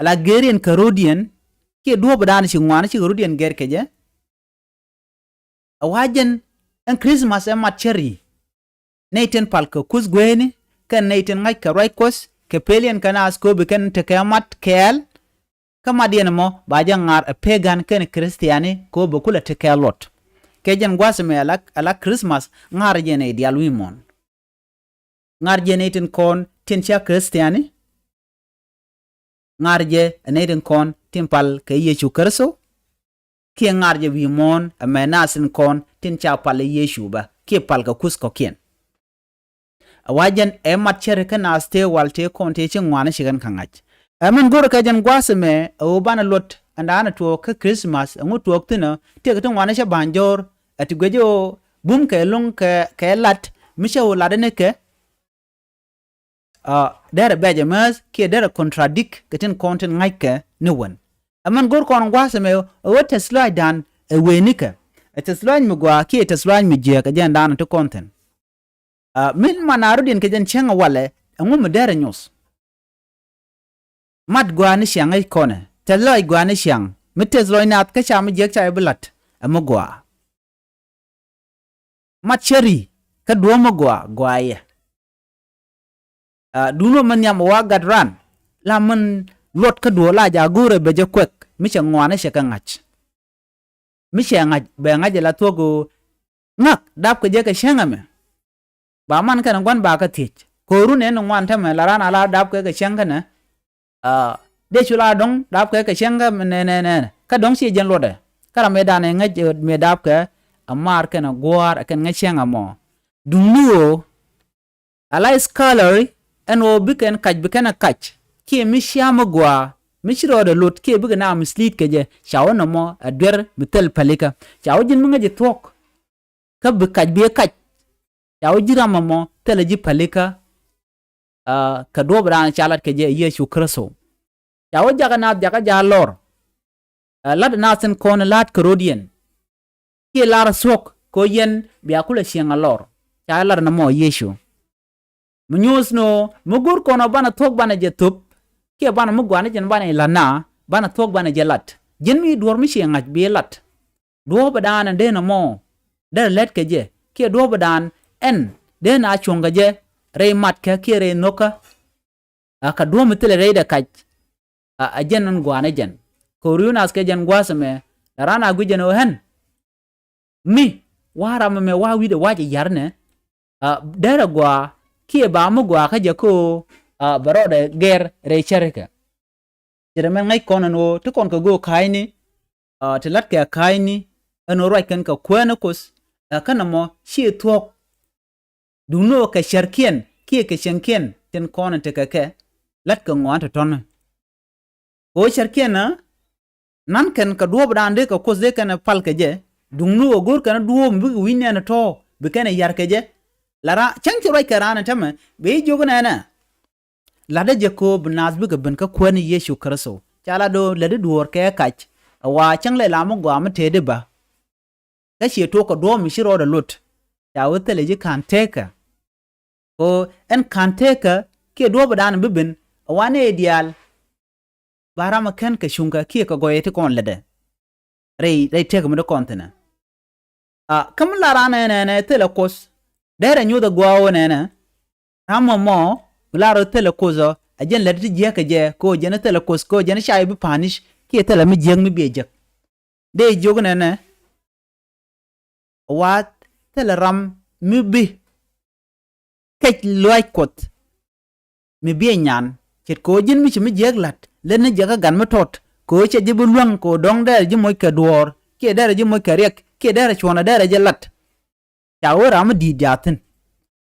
Ala gɛr yɛn kä rɔ̱diɛn kiɛ duɔ̱ɔ̱pdan ci ŋuan cikɛ rɔ̱diɛn gɛr kɛ jɛ. A wa̱ jɛn ɛn Christmas ɛ mat cäri. Nɛy tin pal kɛ kuth gueyni kɛn nɛy tin ŋa̱c kɛ ruac kuɔth kɛ peliɛn kɛ naath kööbi kɛn tekɛ mat kɛɛl. Kä mat yɛn ɛmɔ ba jɛ ŋa̱r ɛ pee gan kɛn Christiani kööbi kulɛ tekɛ luɔt. Kɛ jɛn gua̱th ɛmɛ ala Christmas ŋa̱r jɛ nɛy diaal wi̱i̱ muɔ̱ɔ̱n. Ŋa̱r jɛ nɛy tin kɔn tin cia Christiani. Ŋa̱r jɛ ɛ nɛy tin kɔn tin pal kɛ Yecu Kritho. Kiɛ ŋa̱r jɛ wi̱i̱ muɔ̱ɔ̱n ɛmɛ naath tin kɔn tin ca pal ɛ Yecu bä kiɛ pal kɛ kuth kɔ̱kiɛn. A wa̱ jɛn ɛ mat cäri kä naath tëë wal tëë kɔn tëë ci ŋuani ci kɛn kä ŋa̱c. Ɛ min go̱rɛ kɛ jɛn gua̱a̱th ɛmɛ ɛ ɣöö banɛ luɔt ɛn da̱a̱n ɛ tuɔɔk kä Christmas ɛŋu tuɔɔk thi̱n ɔ tëëkɛ ti ŋuani cä ba̱ny jɔ̱ɔ̱r. Ɛ ti guic ɣöö bum kɛ lo̱ŋ kɛ lat mi cä ɣöö lat ɛn ikɛ. Derɛ bɛc ɛmääth kiɛ derɛ contradict kɛ tin kɔn tin ŋa̱ckɛ ni wän. Ɛmɛn go̱r kɔn gua̱a̱th ɛmɛ ɛ ɣöö tɛth lɔaacdan ɛ wee nikɛ. Ɛ tɛth lɔaac mi gɔaa kiɛ tɛth lɔaac mi jiääk ɛ jɛn da̱a̱n ti kɔn thi̱n. Min man a rɔ̱diɛn kɛ jɛn cäŋ ɛ walɛ ɛŋu mi derɛ nyoth. Mat gɔaa ni ciaŋ ɛ kɔnɛ tɛth lɔaac gɔaa ni ciaŋ mi tɛth lɔaac naath kä ca mi jiääk ca jɛ bi la̱t. Ɛ mi gɔaa. Mat cäri kä duɔ̱ɔ̱p mi gɔaa gɔaa yɛ. Duundä mi nhiam ɛ wa gat ran la min luɔt kä duɔ̱ɔ̱p la jaak go̱o̱rɛ bɛ jɛ kuɛk mi cɛ ŋuani cɛ kɛ ŋa̱c. mi cɛ ŋa̱c bɛ ŋa̱c ɛ la thuɔ̱k ɣöö ŋa̱k dapkɛ jɛ kɛ cäŋ ɛmɛ. Ba man kɛnɛ gua̱n ba kä thiec ko̱o̱ru nɛn ni ŋuan tämɛ la raan a la dapkɛ kɛ cäŋ kɛnɛ. Dee cu la dɔ̱ŋ dapkɛ kɛ cäŋ kä nɛnɛnɛ kä dɔ̱ŋ ci jɛn luɔtdɛ. Kä ram mëë danɛ ŋäc mëë dapkɛ a maar kɛnɛ gua̱a̱r a kɛn ŋäc cäŋ a mɔ. Duŋni ɣöö a la scholarly ɛn ɣöö bi kɛn kac bi kɛn a kac kiɛ mi cia mi gɔaa mi ci rɔɔdɛ luɔt kiɛ bikɛ na mislead kɛ jɛ ca wä nɔmɔ a duer mi thil pälikä. Ca wä ji̱n mi ŋäc ɛ thuɔ̱k kä bi kac bi ɛ kac. Ca wä ji̱ ram ɛmɔ thilɛ ji̱ pälikä. Kɛ duɔ̱ɔ̱p raan ca lat kɛ jɛ Yecu Kritho. Ca wä jakä naath jakä ja̱ lɔr. Lat naath tin kɔn la̱a̱t kɛ ro̱diɛn kiɛ lar thuɔ̱k kɛ ɣöö yɛn bia kulɛ cieŋ a lɔr. Ca lat nɔmɔ Yecu. Mi nyuuth ni ɣöö mi go̱o̱r kɔn ɔ banɛ thuɔ̱k banɛ jɛ thöp kiɛ banɛ mi gɔaa ni jɛn banɛ i̱ la̱t na banɛ thuɔ̱k banɛ jɛ lat. Ji̱n mi duɔ̱ɔ̱r mi ciɛ ŋa̱c bi lat. Duɔ̱ɔ̱p ɛ daan ɛn dee nɔmɔ derɛ lät kɛ jɛ kiɛ duɔ̱ɔ̱p ɛ daan ɛn dee na cuɔ̱ŋ kɛ jɛ rɛy matkɛ kiɛ rɛy nho̱kä. A kɛ duɔ̱ɔ̱p mi thilɛ rɛydɛ kac. A jɛn ɛn gua̱a̱n ɛ jɛn kɛ ɣöö ri̱w naath kɛ jɛn gua̱a̱th ɛmɛ. La raan a gui̱c jɛn ɣöö ɣän mi wa̱a̱ ram ɛmɛ wa̱a̱ wi̱cdɛ wa̱a̱ jɛ ya̱r nɛ. Derɛ gɔaa kiɛ ba mi gɔaa kä jɛ kä ɣöö bɛ rɔɔdɛ gɛr rɛy cärikɛ. Cɛ rɛ mɛn ŋäc kɔn ɛn ɣöö ti kɔn kɛ go̱o̱k ka̱a̱cni ti la̱tkɛ ka̱a̱cni ɛn ɣöö ruac kɛn kɛ kuäänä Kuoth. Ɛ kä nɔmɔ ci thuɔ̱k. Duŋni ɣöö kɛ cärkiɛn kiɛ kɛ cieŋkiɛn tin kɔn in tekɛ kɛ la̱tkɛ ŋɔaani tɔ̱tɔ̱ni. Kɛ ɣöö cärkiɛn ɛ na̱n kɛn kɛ duɔ̱ɔ̱p dan dee kɛ Kuoth dee kɛn ɛ pal kɛ jɛ. Duŋni ɣöö go̱o̱r kɛn ɛ duɔ̱ɔ̱p mi bikɛ wi̱c nɛɛni tɔ̱ bi kɛn ɛ ya̱r kɛ jɛ. La raan cäŋ ci ruac kɛ raan ɛ tämɛ bɛ ji̱ jiök nɛɛnɛ. La̱tdä jɛ kööp bi naath bikɛ ben kä Kuäär ni Yecu Kritho ca lat do̱ lätdi duɔ̱ɔ̱r kɛ kac. Ɛ wa cäŋ lɛ la mi gɔaa mi tëëdi bä. Kä ciɛ tuɔk kɛ duɔ̱ɔ̱p mi ci rɔɔdɛ luɔt. Ca wee thilɛ ji̱ ka̱n teekä. Kɛ ɣöö ɛn ka̱n teekä kiɛ duɔ̱ɔ̱p ɛ da̱a̱n bi ben ɛ wa nɛy diaal. Ba ram ɛ kän kɛ cuŋkɛ kiɛ kɛ gɔyɛ ti kɔn lätdɛ. Rɛy rɛy teekä mi dee kɔn thi̱nɛ. A kä mi la raan ɛnɛnɛ thilɛ Kuoth. Derɛ nyuuth ɛ gua̱a̱ ɣöö nɛnɛ. Ram ɛmɔ mi la rɔ thilɛ Kuoth ɔ ɛ jɛn lät ti jiäk kɛ jɛ kɛ ɣöö jɛn thilɛ Kuoth kɛ ɣöö jɛn ca bi punish kiɛ thilɛ mi jiäk mi biɛ jek. Dee jiök nɛnɛ. Wa thilɛ ram mi bi kɛc luaac Kuɔth. Mi biɛ nyan ce̱tkɛ ɣöö ji̱n mi ci mi jiäk la̱t lät ni jɛ kä gat mi tɔt kɛ ɣöö cɛ ji̱ bi luäŋ kɛ ɣöö dɔ̱ŋ dɛrɛ ji̱ moc kɛ duɔ̱ɔ̱r kiɛ dɛrɛ ji̱ moc kɛ riɛk kiɛ dɛrɛ cuɔ̱nɛ dɛrɛ jɛ la̱t. Ca wee ram mi di̱i̱t jaathin.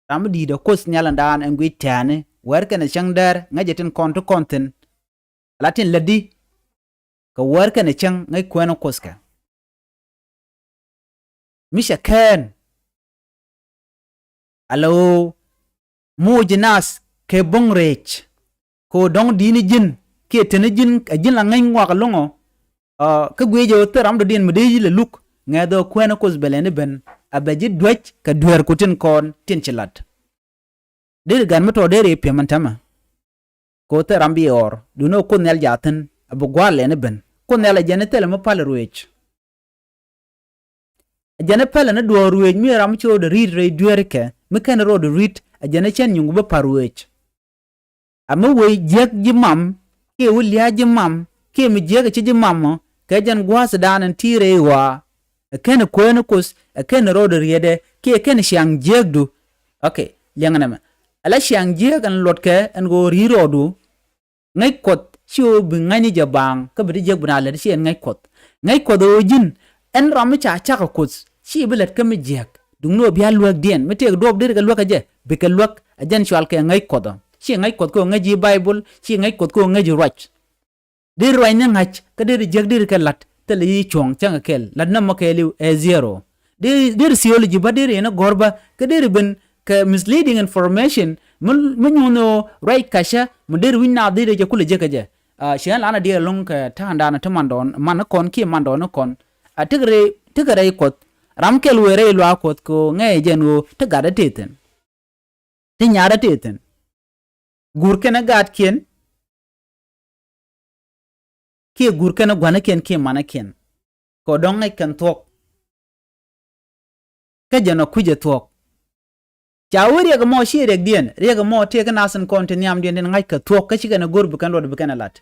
Ram mi di̱i̱t ɛ Kuoth nhial ɛn daan ɛn guic tɛ̈ɛ̈ni wäär kɛnɛ cäŋ dɛr ŋäcɛ tin kɔn ti kɔn thi̱n. Ala tin lätdi kɛ wäär kɛnɛ cäŋ ŋäc kuɛɛn ɛ Kuoth kɛ. Mi cɛ kɛɛn. Ala ɣöö moc ji̱ naath kɛ bo̱ŋ rɛc. Kɛ ɣöö dɔ̱ŋ di̱i̱ni ji̱n kiɛ teni ji̱n ɛ ji̱n la ŋäc ŋuak ɛlɔ̱ŋɔ. Kä guic ɛ ɣöö thil ram dɔ̱diɛn mi dee yi̱l ɛ luk ŋɛth ɣöö kuɛɛn ɛ Kuoth bɛ lɛni ben a bɛ ji̱ duäc kɛ dueerku tin kɔn tin ci la̱t. Deri gat mi tɔ̱ deri piɛmɛn täämɛ. Kɛ ɣöö thil ram bi ɣɔr duundɛ ɣöö Kuoth nhial jaathin a bi gua̱a̱r lɛni ben Kuoth nhial ɛ jɛn ɛ thilɛ mi päl ruëëc. Ɛ jɛn ɛ pälɛ ni duɔ̱ɔ̱r ruëëc mi ram ci rɔɔdɛ ri̱t rɛy dueerikɛ mi kɛn rɔɔdɛ ri̱t ɛ jɛn ɛ cɛn nyuŋ bi pa̱r ruëëc. A mi wee jiäk ji̱ mam kiɛ wä lia̱a̱ ji̱ mam kiɛ mi jiäk ɛ ci ji̱ mam ɔ kɛ jɛn gua̱a̱thdan ɛn ti rɛy ɣɔaa. Ɛ kɛn kuäär ni Kuoth ɛ kɛn rɔɔdɛ rietdɛ kiɛ kɛn ciaŋ jiäkdu. Ok. Liɛŋɛ nɛmɛ ala ciaŋ jiäk ɛn luɔtkɛ ɛn ɣöö ri̱t rɔɔdu. Ŋäc Kuɔth ci ɣöö bi ŋäcni jɛ baaŋ kä bi ti jiäk bi na lät ci ɛn ŋäc Kuɔth. Ŋäc Kuɔth ɣöö ji̱n ɛn ram mi ca cak ɛ Kuoth ci bi lät kä mi jiäk. Duŋni ɣöö bia luäkdiɛn mi tëëk duɔ̱ɔ̱p deri kɛ luäk ɛ jɛ bikɛ luäk ɛ jɛn cual kɛ ŋäc Kuɔth ɔ ci ŋäc Kuɔth kɛ ɣöö ŋäc ji̱ Baibul ci ŋäc Kuɔth kɛ ɣöö ŋäc ji̱ ruac. Deri ruacni ŋa̱c kä deri jiäk deri kɛ la̱t thilɛ yi̱ cuɔ̱ŋ cäŋ kɛ kɛl la̱t nɔmɔ kɛɛliw ɛ zero. Deri theology bä deri yɛn ɛ gɔ̱r bä kä deri ben kɛ misleading information. Mi nyuɔ̱n ɣöö ruac kacä mi deri wi̱c naath deri jɛ kulɛ jek kɛ jɛ. Ciɛ ɣän lanɛ diɛɛr ɛlɔ̱ŋ kɛ ta̱a̱ŋdan ti mandɔɔn man ni kɔn kiɛ mandɔɔn ni kɔn. A tekɛ rɛy Kuɔth ram kɛl wëë rɛy luaak Kuɔth kɛ ɣöö ŋɛɛ jɛn ɣöö ti gat ɛ tëë thi̱n. Ti nyaat ɛ tëë thi̱n. Guur kɛnɛ gaatkiɛn kiɛ guur kɛnɛ gua̱nikiɛn kiɛ manikiɛn. Kɛ ɣöö dɔ̱ŋ ŋäc kɛn thuɔ̱k. Kä jɛn ɔ kui̱cɛ thuɔ̱k. Ca wee riɛk ɛmɔ ci riɛkdiɛn riɛk ɛmɔ tëë kä nath in kɔn ti nhiamdiɛn tin ŋa̱c kɛ thuɔ̱k kä ci kɛn ɛ go̱r bi kɛn luɔt bi kɛn ɛ la̱t.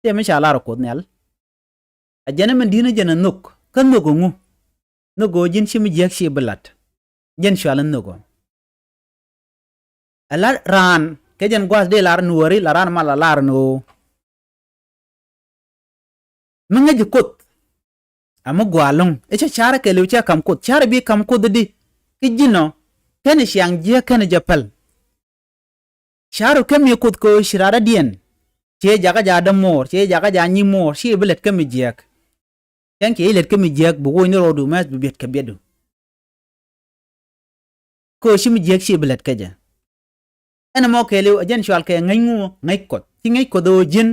Tëë mi ca lar ɛ Kuoth nhial. A jɛn min di̱t ni jɛn a nhök. Kä nhök ɛ ŋu? Nhök ɛ ɣöö ji̱n ci mi jiääk ci bi la̱t. Jɛn cual in nhök ɔ. Ɛ la raan kɛ jɛn gua̱a̱th dee lar nuɔɔri la raan mal a lar ni ɣöö mi ŋäc ji̱ Kuoth. Ɛ mi gɔaa ɛlɔ̱ŋ i̱ cɛ ca̱rä kɛɛliw cɛ ka̱m Kuoth, ca̱rä bi ka̱m Kuoth i̱di? Kä ji̱n ɔ /keni ciaŋ jiääk, /keni jɛ päl. Ca̱rä kä mi Kuoth kɛ ɣöö ci radädiɛn, ciɛ jakä ja̱ dämuɔɔr, ciɛ jakä ja̱ nyimuɔɔr, ci bi lät kä mi jiääk. Cäŋ ciɛ ji̱ lät kä mi jiääk bi woc ni rɔɔdu mɛth bi biɛt kɛ biɛtdu. Kä ɣöö ci mi jiääk ci bi lät kä jɛ. Ɛn ɛmɔ kɛɛliw ɛ jɛn cual kɛ ŋäc ŋu? Ŋäc Kuɔth. Ci ŋäc Kuɔth ɣöö ji̱n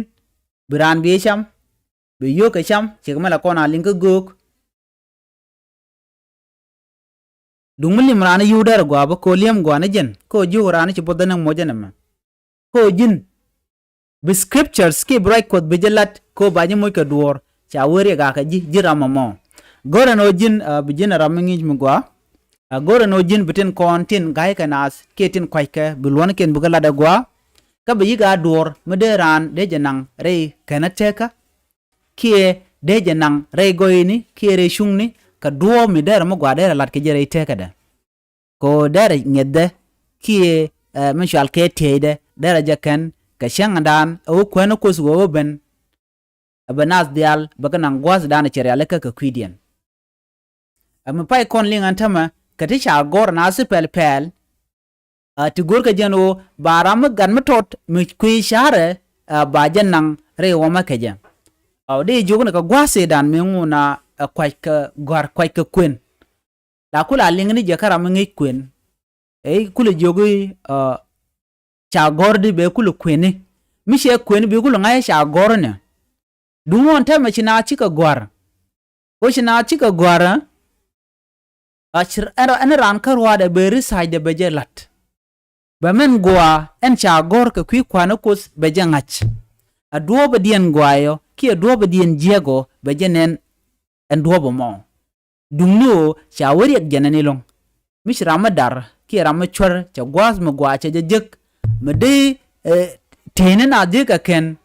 bi raan bi cam, bi yio̱o̱k kɛ cam, ciɛ kɛ mi la kɔn a liŋ kä göök. Duŋ mi li̱m raan i̱ yio̱w dɛr a gɔaa bä, kɛ ɣöö li̱em gɔaa ni jɛn, kä ɣöö ji̱ ɣöö raan i̱ ci buɔth dhän ɛŋ muɔ̱c ɛn ɛmɛ. Kä ɣöö ji̱n bi scriptures kiɛ bi ruac Kuɔth bi jɛ la̱t, kɛ ɣöö ba ji̱ moc kɛ duɔ̱ɔ̱r, ca wee riɛk a kɛ ji̱, ji̱ ram ɛmɔ. Go̱rɛ ni ɣöö ji̱n, ah, bi ji̱n a ram mi ŋi̱i̱c mi gɔaa. Ah, go̱rɛ ni ɣöö ji̱n bi tin kɔn tin ga̱ykɛ naath kiɛ tin kua̱ckɛ bi luɔ̱nikiɛn bi kɛ la̱t a gɔaa. Kä bi yi̱k a duɔ̱ɔ̱r mi dee raan dee jɛ naŋ rɛy kɛn a tekä, kiɛ dee jɛ naŋ rɛy gɔyni kiɛ rɛy cuŋni, kɛ duɔ̱ɔ̱p mi derɛ mi gɔaa derɛ la̱t kɛ jɛ rɛy tekädɛ. Kɛ ɣöö derɛ ŋiɛthdɛ kiɛ, eh, mi cual kɛ tiɛydɛ derɛ jɛ kɛn kɛ cäŋdan ɛ ɣöö kuäär ni Kuoth ɣöö ben, ɛ bɛ naath diaal bɛ kɛ naŋ gua̱a̱thdan cɛ rialikä kɛ kui̱diɛn. Ɛ mi pay kɔn liŋ ɛn täämɛ kɛ ti ca gɔ̱r naath i̱ pɛl pɛl. Ah, ti go̱rkɛ jɛn ɣöö ba ram mi gat mi tɔt mi kui̱ ca̱rɛ, ah, ba jɛ naŋ rɛy ɣɔmä kɛ jɛ. Ɛ ɣöö dee jiök ni kɛ gua̱a̱th Cɛytan mi ŋun a, ah, kuac kɛ gɔ̱a̱r, kuac kɛ kuën. La kula liŋ ni jɛ kä ram mi ŋi̱i̱c kuën. Ɛ kulɛ jiök i̱, ah, ca gɔ̱r di bɛ kulɛ kuëni. Mi cɛ kuëni bi kulɛ ŋa̱c ca gɔ̱r ni. Duŋ ɣän täämɛ ci naath cikɛ gɔ̱a̱r. Ɣöö ci naath cikɛ gɔ̱a̱r, ah, ci ɛn, ɛn raan kä ruaadɛ bɛ researchdɛ bɛ jɛ la̱t. Bɛ min gɔaa ɛn ca gɔ̱r kɛ kui̱ kua̱r ni Kuoth bɛ jɛ ŋa̱c. Ɛ duɔ̱ɔ̱pä diɛn gɔaa ɔ kiɛ duɔ̱ɔ̱pä diɛn jiääk ɔ bɛ jɛ nɛn ɛn duɔ̱ɔ̱pä mɔ. Duŋni ɣöö ca wä riɛk jɛn ɛn i̱ lo̱ŋ. Mi ci ram mi dar kiɛ ram mi cuär cɛ gua̱a̱th mi gɔaa cɛ jɛ jek. Mi dee, eh, tëëni naath dee kɛ kɛn.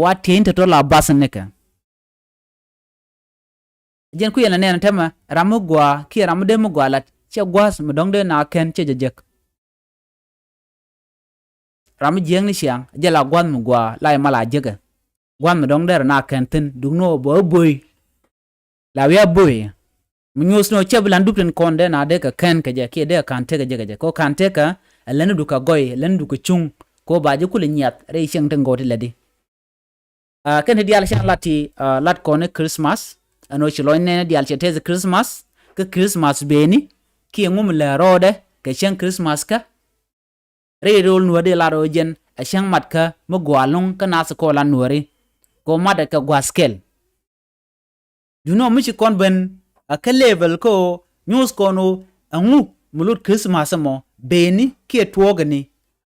Wa tieny te tɔ la bath nikɛ. Jɛn ku yɛn la nɛn tɛmɛ ram mi gɔaa kiɛ ram mi dee mi gɔaa lat cɛ gua̱th mi dɔ̱ŋ dee na kɛn cɛ jɛ jek. Ram mi jiɛɛŋ ni ciaŋ jɛ la gua̱th mi gɔaa la yɛ mal a jekɛ. Gua̱th mi dɔ̱ŋ dee rɛ na kɛn thi̱n duk ni ɣöö bɛ wä bo̱o̱y. La wi̱i̱ a bo̱o̱yɛ mi nyuɔ̱th ni ɣöö cɛ bi lan dup tin kɔn dee na dee kɛ kɛn kɛ jɛ kiɛ dee kɛ ka̱n tekɛ jɛ kɛ jɛ kɛ ɣöö ka̱n tekɛ ɛ lɛn ni duk kɛ gɔy ɛ lɛn ni duk kɛ cuŋ kɛ ɣöö ba ji̱ kulɛ nyiath rɛy cieŋ tin gɔw ti lɛt di. Ah, kɛn ti diaal cäŋ lat ti, ah, lat kɔn ni Christmas. Ɛn ɣöö ci lɔc nɛn diaal cɛ tɛth Christmas kä Christmas beni kiɛ ŋu mi lɛ rɔɔdɛ kɛ cäŋ Christmas kä. Rɛy ro̱l nuɔ̱ɔ̱ri lar ɣöö jɛn ɛ cäŋ mat kä mi gɔaa lo̱ŋ kä naath kɔn la nuɔ̱ɔ̱ri. Kɛ ɣöö mat ɛ kɛ gua̱a̱th kɛl. Duŋni ɣöö mi ci kɔn ben ɛ kä level kä ɣöö nyuuth kɔn ɣöö ɛŋu mi lut Christmas ɛmɔ beni kiɛ tuɔɔkɛni.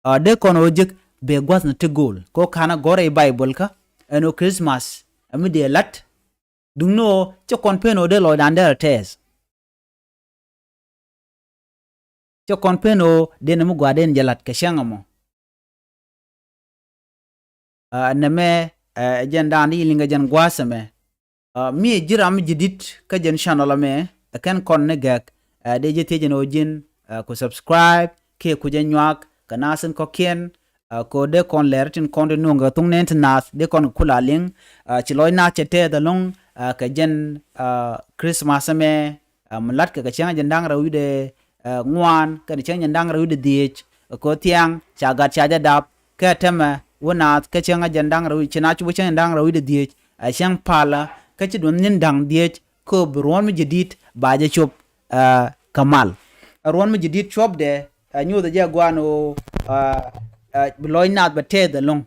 Ah, dee kɔn ɣöö jek bɛ gua̱thni ti go̱o̱l kɛ ɣöö ka̱n ɛ gɔ̱r rɛy Baibol kä ɛn ɣöö Christmas ɛ mi dee la̱t. Duŋni ɣöö cɛ kɔn pen ɣöö dee lɔcdan derɛ tɛɛth. Cɛ kɔn pen ɣöö den mi gɔaa den jɛ la̱t kɛ cäŋ ɛmɔ. Ah, nɛmɛ, eh, jɛn da̱a̱n di liŋ kɛ jɛn gua̱a̱th ɛmɛ. Ah, mi ji̱ ram mi ji̱ di̱t kä jɛn channel ɛmɛ, eh, kɛn kɔn ni gɛk, eh, dee ji̱ thiec jɛn ɣöö ji̱n, eh, ku subscribe kiɛ ku jɛ nyuak kɛ naath tin kɔ̱kiɛn, ah, kɛ ɣöö dee kɔn lɛr tin kɔn ti nuɔ̱ŋ kɛ thuŋ nɛn ti naath dee kɔn kɛ kula liŋ, ah, ci lɔc naath cɛ tɛɛth ɛlɔ̱ŋ, ah, kɛ jɛn, ah, Christmas ɛmɛ. Ah, mi la̱tkɛ kɛ cäŋ jiɛn da̱ŋ rɛw wi̱cdɛ, ah, ŋuan kɛnɛ cäŋ jiɛn da̱ŋ rɛw wi̱cdɛ dhieec. Kɛ ɣöö thiaŋ ca gat ca jɛ dap kɛ tɛmɛ wä naath kä cäŋ jiɛn da̱ŋ rɛw wi̱c ci na cop kä cäŋ jiɛn da̱ŋ rɛw wi̱cdɛ dhieec. Ah, cäŋ palä kä ci duɔ̱n nyin da̱ŋ dhieec kä bi ruɔ̱n mi jɛ di̱t ba jɛ cop, ah, kɛ mal. Ah, ruɔ̱n mi jɛ di̱t cuɔpdɛ, ah, nyothɛ jɛ gua̱a̱n ɣöö, ah, ah, bi lɔc naath bɛ tɛth ɛlɔ̱ŋ.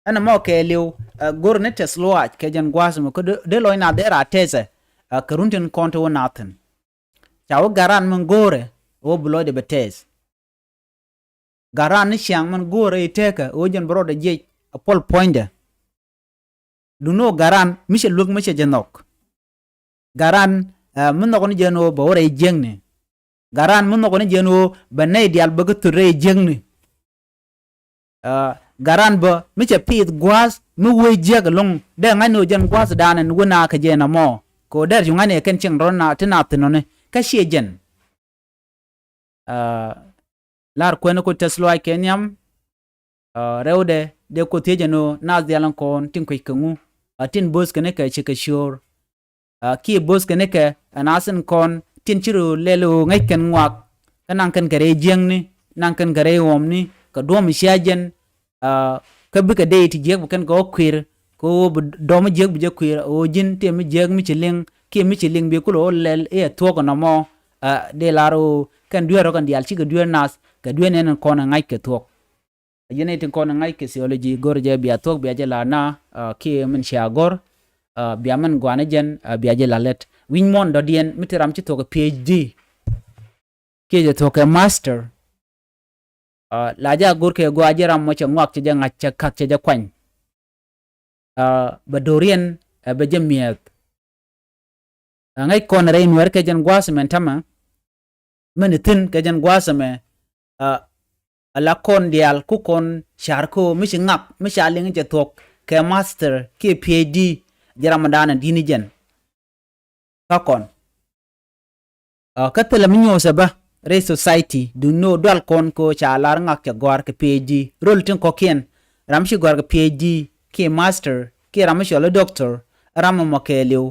Ɛn ɛmɔ kɛɛliw, ah, go̱r ni tɛth lɔaac kɛ jɛn gua̱a̱th ɛmɔ kä dee, dee lɔc naath dee ra tɛthɛ, ah, kɛ run tin kɔn ti wä naath thi̱n. Ca wä gat ran min go̱o̱rɛ ɣöö bi lɔcdɛ bɛ tɛth. Gat ran ni ciaŋ min go̱o̱rɛ i̱ tekä ɣöö jɛn bɛ rɔɔdɛ jiɛc a puɔl puɔ̱nydɛ. Duŋni ɣöö gat ran mi cɛ luäk mi cɛ jɛ nhɔk. Gat ran, ah, mi nhɔk ni jɛn ɣöö bɛ wä rɛy jiäkni. Gat ran mi nhɔk ni jɛn ɣöö bɛ nɛy diaal bɛ kä thöt rɛy jiäkni. Ah, Garan bä mi cɛ piith gua̱a̱th mi wee jiäk ɛlɔ̱ŋ dee ŋa̱c ni ɣöö jɛn gua̱a̱th danɛ ni wä na kɛ jɛ nɔmɔ. Kɛ ɣöö dee cu ŋa̱c ni ɛ kɛn cieŋ rɔ̱ na ti na thi̱n ɔni kä ciɛ jɛn. Aa, lar kuɛn ku tɛth lɔaac kɛ nhiam. Aa, rɛwdɛ dee ku thiec ɛn ɣöö naath diaal in kɔn tin kuec kɛ ŋu, aa, tin bo̱o̱th kɛn kɛ ci kɛ ciöör. Aa, kiɛ bo̱o̱th kɛn kɛ ɛ naath in kɔn tin ci rɔ lɛl ɣöö ŋäc kɛn ŋuak, kä naŋ kɛn kɛ rɛy jiäkni, naŋ kɛn kɛ rɛy ɣɔmni, kɛ duɔ̱ɔ̱p mi cia jɛn. Aa, kä bikɛ dee ti jiäk bi kɛn kɛ wä kuir, kɛ ɣöö bi dɔ̱ɔ̱m mi jiäk bi jɛ kuir, ɣöö ji̱n tëë mi jiäk mi ci liŋ, kiɛ mi ci liŋ bi kulɛ wä lɛl i̱ ɛ thuɔ̱k ɛnɔmɔ. Aa, dee lar ɣöö kɛn dueer rɔ kɛn diaal cikɛ dueer nath, kɛ dueer nɛn in kɔn ɛ ŋa̱c kɛ thuɔ̱k. Ɛ ji̱n i̱ tin kɔn ɛ ŋa̱c kɛ theology go̱r jɛ bia thuɔ̱k bia jɛ la na, aa, kiɛ min cia go̱r, aa, bia min gua̱n ɛ jɛn, aa, bia jɛ la lɛt. Wi̱ny muɔ̱ɔ̱n dɔ̱diɛn mi ti ram ci thuɔ̱k ɛ P H D kiɛ jɛ thuɔ̱k ɛ master. Aa, la jɛ a go̱r kɛ gɔaa ji̱ ram mɔ cɛ ŋɔak cɛ jɛ ŋa̱c cɛ ka̱k cɛ jɛ kuany. Aa, bɛ do̱riɛn, aa, bɛ jɛ mi̱eth. Aa, ŋäc kɔn rɛy nuɛɛr kɛ jɛn gua̱a̱th mɛn tämɛ. Mɛn i̱ thi̱n kɛ jɛn gua̱a̱th mɛ. Aa, ala kɔn diaal ku kɔn ca̱r kä mi ci ŋak mi ca liŋ cɛ thuɔ̱k kɛ master kiɛ P H D ji̱ ram danɛ di̱t ni jɛn. Kä kɔn. Aa, kä thilɛ mi nyuɔ̱thɛ bä rɛy society duŋni ɣöö dual kɔn kɛ ɣöö ca lar ŋak cɛ gɔ̱a̱r kɛ P H D röl tin kɔ̱kiɛn. Ram ci gɔ̱a̱r kɛ P H D kiɛ master kiɛ ram mi cɔl i̱ doctor, ram ɛmɔ kɛɛliw.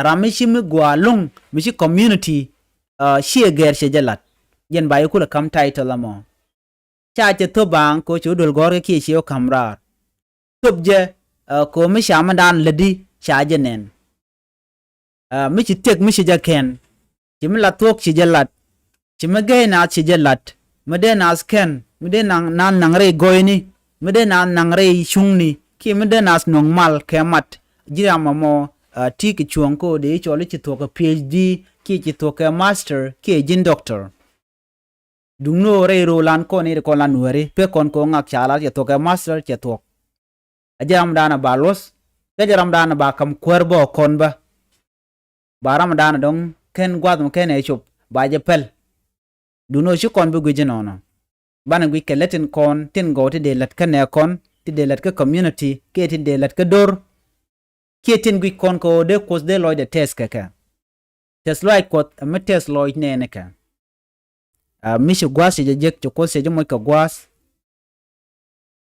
Ram mi ci mi gɔaa lo̱ŋ mi ci community, aa, ciɛ gɛr cɛ jɛ la̱t. Jɛn ba jɛ kulɛ ka̱m title ɛmɔ. Ca cɛ thop baaŋ kɛ ɣöö ci wä duel gɔ̱rkɛ kiɛ ciɛ wä ka̱m raar. Thop jɛ, aa, kɛ ɣöö mi ca mi daan lätdi ca jɛ nɛn. Aa, mi ci thiek mi ci jɛ kɛn. Ci mi la thuɔ̱k ci jɛ la̱t. Ci mi gɛy naath ci jɛ la̱t. Mi dee naath kɛn, mi dee naŋ, naath naŋ rɛy gɔ̱yni, mi dee naath naŋ rɛy cuŋni, kiɛ mi dee naath nöŋ mal kɛ mat. Ji̱ ram ɛmɔ, aa, ti kɛ cuɔ̱ɔ̱ŋ kä ɣöö dee ci cɔl i̱ ci thuɔ̱k kɛ P H D kiɛ ci thuɔ̱k kɛ master kiɛ ji̱n doctor. Duŋni ɣöö rɛy ro̱o̱lan kɔn i̱ ri kɔn la nuääri pek kɔn kɛ ɣöö ŋak ca lar cɛ thuɔ̱k kɛ master cɛ thuɔ̱k. Ɛ jɛ ram danɛ ba luɔ̱th, kä jɛ ram danɛ ba ka̱m kuäär bä ɔ kɔn bä. Ba ram danɛ dɔ̱ŋ kɛn gua̱a̱th mɔ kɛn ɛ cop ba jɛ pɛl. Duŋni ɣöö ci kɔn bi guic inɔnɔ. Banɛ guic kɛ lät tin kɔn tin gɔw ti dee lät kä nɛ kɔn, ti dee lät kä community kiɛ ti dee lät kä do̱r. Kiɛ tin guic kɔn kɛ ɣöö dee Kuoth dee lɔcdɛ tɛth kɛ kɛ. Tɛth lɔaac Kuɔth ɛ mi tɛth lɔc nɛɛnikɛ. Aa, mi ci gua̱a̱th cɛ jɛ jek, ci Kuoth cɛ jɛ moc kɛ gua̱a̱th.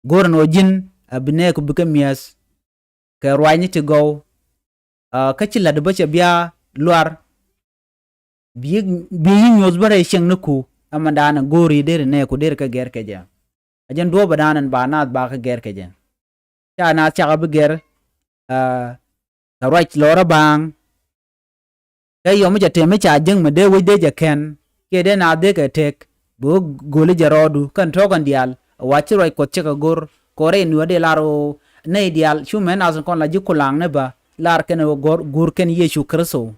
Go̱rɛ ni ɣöö ji̱n, aa, bi nɛɛku bikɛ mi̱eth kɛ ruacni ti gɔw. Aa, kä ci la̱t bä cɛ bia luar. Bi, bi yi nyuɔ̱th bä rɛy cieŋniku, ɛmɛ danɛ go̱o̱ri deri nɛɛku deri kɛ gɛr kɛ jɛ. Ɛ jɛn duɔ̱ɔ̱p ɛ danɛ ba naath ba kɛ gɛr kɛ jɛ. Ca naath cakɛ bi gɛr, aa, kɛ ruac lɔrä baaŋ. Kä yɔm mi ca tëë mi ca jiäk mi dee wec dee jɛ kɛn kiɛ dee naath dee kɛ tek, bi wä go̱o̱li jɛ rɔɔdu kɛn tɔ̱ɔ̱kɛn diaal. Wa ci ruac Kuɔth cɛ kɛ go̱r kɛ ɣöö rɛy nuäär dee lar ɣöö nɛy diaal cu mɛ naath in kɔn la ji̱ kulaŋni bä lar kɛn ɣöö go̱r guur kɛn Yecu Kritho.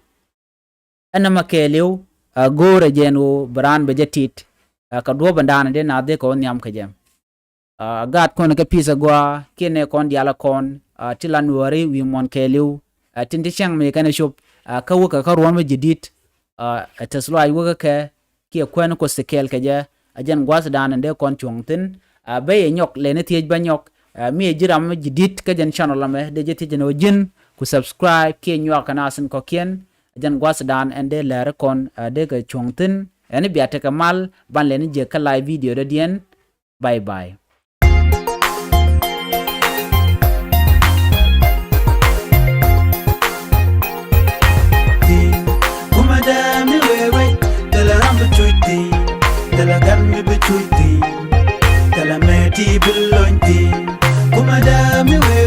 Ɛn nɔmɔ kɛɛliw, aa, go̱o̱rɛ jɛ ɛn ɣöö bi raan bɛ jɛ tit, aa, kɛ duɔ̱ɔ̱p in daanɛ dee naath dee kɛ wä nhiam kɛ jɛ. Aa, gaat kɔn kɛ pi̱th agɔaa kiɛ nɛy kɔn diaal kɔn, aa, ti la nuääri wi̱i̱ muɔ̱ɔ̱n kɛɛliw, aa, tin ti cäŋ mi kɛn ɛ cop, aa, kä wäkɛ kä ruɔ̱n mi ji̱ di̱t, aa, ɛ tɛth lɔaac wäkɛ kɛ kiɛ kuɛn Kuoth ti kɛɛl kɛ jɛ. Ɛ jɛn gua̱a̱th danɛ dee kɔn cuɔ̱ŋ thi̱n. Aa, ben yɛ nyɔk lɛni thiec bä nyɔk, aa, mi ɛ ji̱ ram mi ji̱ di̱t kä jɛn channel ɛmɛ dee jɛ thiec ɛn ɣöö ji̱n ku subscribe kiɛ nyuak kɛ naath in kɔ̱kiɛn. Ɛ jɛn gua̱a̱th danɛ ɛn dee lääri kɔn, aa, dee kɛ cuɔ̱ŋ thi̱n. Ɛn i̱ bia tekɛ mal ban lɛni jiäk kä live video dɔ̱diɛn. Bye bye. Kumɛ dee mi wee wec, thilɛ ram bi cuc thi̱n, thilɛ gan mi bi cuc thi̱n, thilɛ mɛ ti bi lony thi̱n. Kumɛ dee mi wee